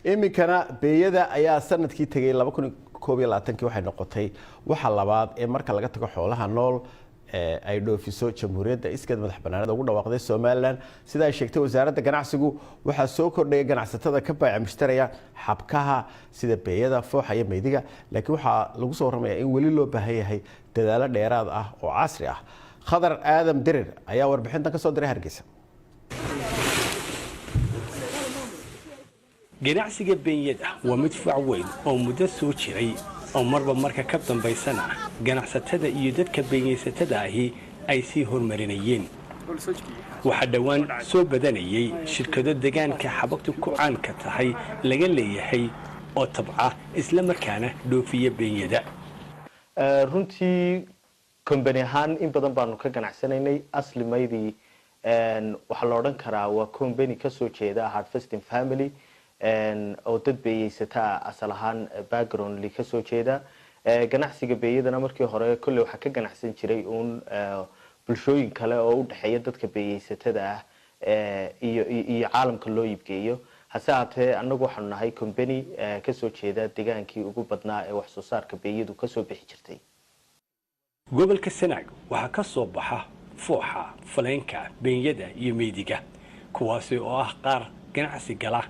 Iminkana beeyada ayaa sanadkii tegay 2021-kii waxay noqotay waxa labaad ee marka laga tago xoolaha nool ay dhoofiso Jamhuuriyadda iskeed madax banaanida ugu dhawaaqday Somaliland. Sida ay sheegtay wasaaradda ganacsigu, waxaa soo kordhaya ganacsatada ka baaca mushtaraya xabkaha sida beeyada, fooxa iyo meydiga, laakiin waxaa lagu soo warramaya in weli loo baahan yahay dadaalo dheeraad ah oo casri ah. Khadar Aadam Dirir ayaa warbixintan ka soo diray Hargeysa. Ganacsiga beenyada waa mid fac weyn oo muddo soo jiray, oo marba marka ka dambaysana ganacsatada iyo dadka beenyaysatada ahi ay sii hormarinayeen. Waxaa dhowaan soo badanayay shirkado degaanka xabagtu ku caanka tahay laga leeyahay oo tabca, isla markaana dhoofiya beenyada. Runtii company ahaan in badan baanu ka ganacsanaynay. Asli Maydii waxaa la odhan karaa waa company kasoo jeeda harvesting family oo dad beeyeysataa asal ahaan backgroundly kasoo jeeda. Ganacsiga beeyadana markii hore kolley waxaa ka ganacsan jiray uun bulshooyin kale oo u dhexeeya dadka beeyeysatada ah iyo caalamka loo iibgeeyo. Hase haatee, annagu waxaanu nahay company kasoo jeeda degaankii ugu badnaa ee wax soo saarka beeyadu kasoo bixi jirtay. Gobolka Sanaag waxaa ka soo baxa fooxa, faleenka, beenyada iyo meydiga, kuwaasi oo ah qaar ganacsi gala.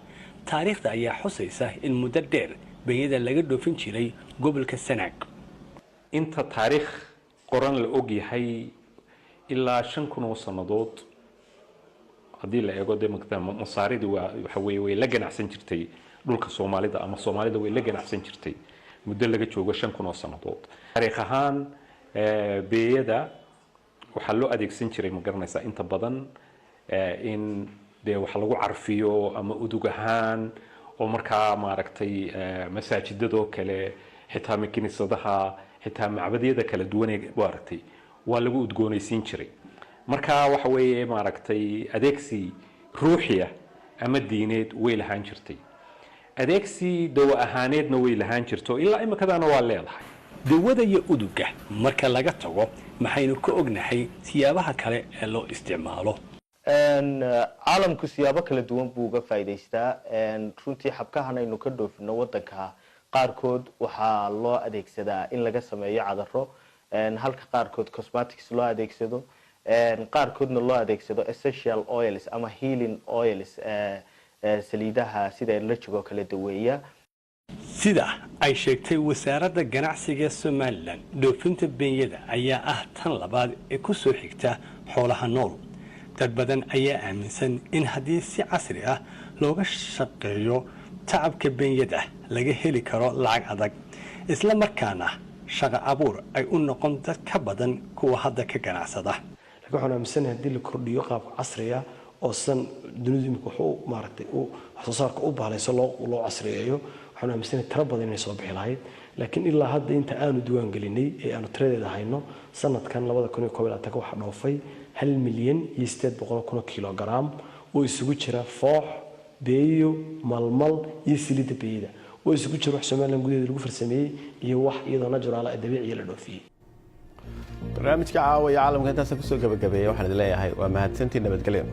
Taariikhda ayaa xusaysa in muddo dheer beenyada laga dhoofin jiray gobolka Sanaag. Inta taariikh qoran la og yahay, ilaa 5000 oo sannadood haddii la eego, dee Masaaridu waa waxa weeye way la ganacsan jirtay dhulka Soomaalida, ama Soomaalida way la ganacsan jirtay muddo laga joogo 5000 oo sannadood. Taariikh ahaan beeyada waxaa loo adeegsan jiray, ma garanaysaa, inta badan in dee wax lagu carfiyo ama udug ahaan, oo markaa maaragtay masaajidadoo kale, xitaa kiniisadaha, xitaa macbadyada kala duwan ee maaragtay waa lagu udgoonaysiin jiray. Marka waxa weeye maaragtay adeegsi ruuxiya ama diineed way lahaan jirtay, adeegsi dawo ahaaneedna way lahaan jirto, ilaa imikadaana waa leedahay. Dawada iyo uduga marka laga tago, maxaynu ka ognahay siyaabaha kale ee loo isticmaalo? Caalamku siyaabo kala duwan buu uga faa'iidaystaa. Runtii xabkahan aynu ka dhoofino wadanka qaarkood waxaa loo adeegsadaa in laga sameeyo cadaro, halka qaarkood cosmetics loo adeegsado, qaarkoodna loo adeegsado essential oils ama healing oils, saliidaha sida allergic oo kale daweeya. Sida ay sheegtay wasaaradda ganacsiga Somaliland, dhoofinta beenyada ayaa ah tan labaad ee ku soo xigta xoolaha nool. Dad badan ayaa aaminsan in haddii si casri ah looga shaqeeyo tacabka beenyada laga heli karo lacag adag, isla markaana shaqo abuur ay u noqon dad ka badan kuwa hadda ka ganacsada. Laakiin waxaan aaminsanahay haddii la kordhiyo qaabka casriga oo san dunidu imika wuxuu maaragtay u wax soo saarka u bahlayso loo casriyeeyo, waxaan aaminsanahay tiro badan inay soo bixi lahayd. Laakiin ilaa hadda inta aanu diiwaan gelinay ee aanu tiradeeda hayno, sanadkan 2021-ka waxaa dhoofay 1,800,000 kilogram oo isugu jira foox, beeyo, malmal iyo saliidda beeyada, oo isugu jira wax Somaliland gudaheeda lagu farsameeyey iyo wax iyadoo natural ah, dabiiciya, la dhoofiyey. Barnaamijka Caawa iyo Caalamka intaasa kusoo gabagabeeyay. Waxaan idin leeyahay waa mahadsantiin, nabadgelyo.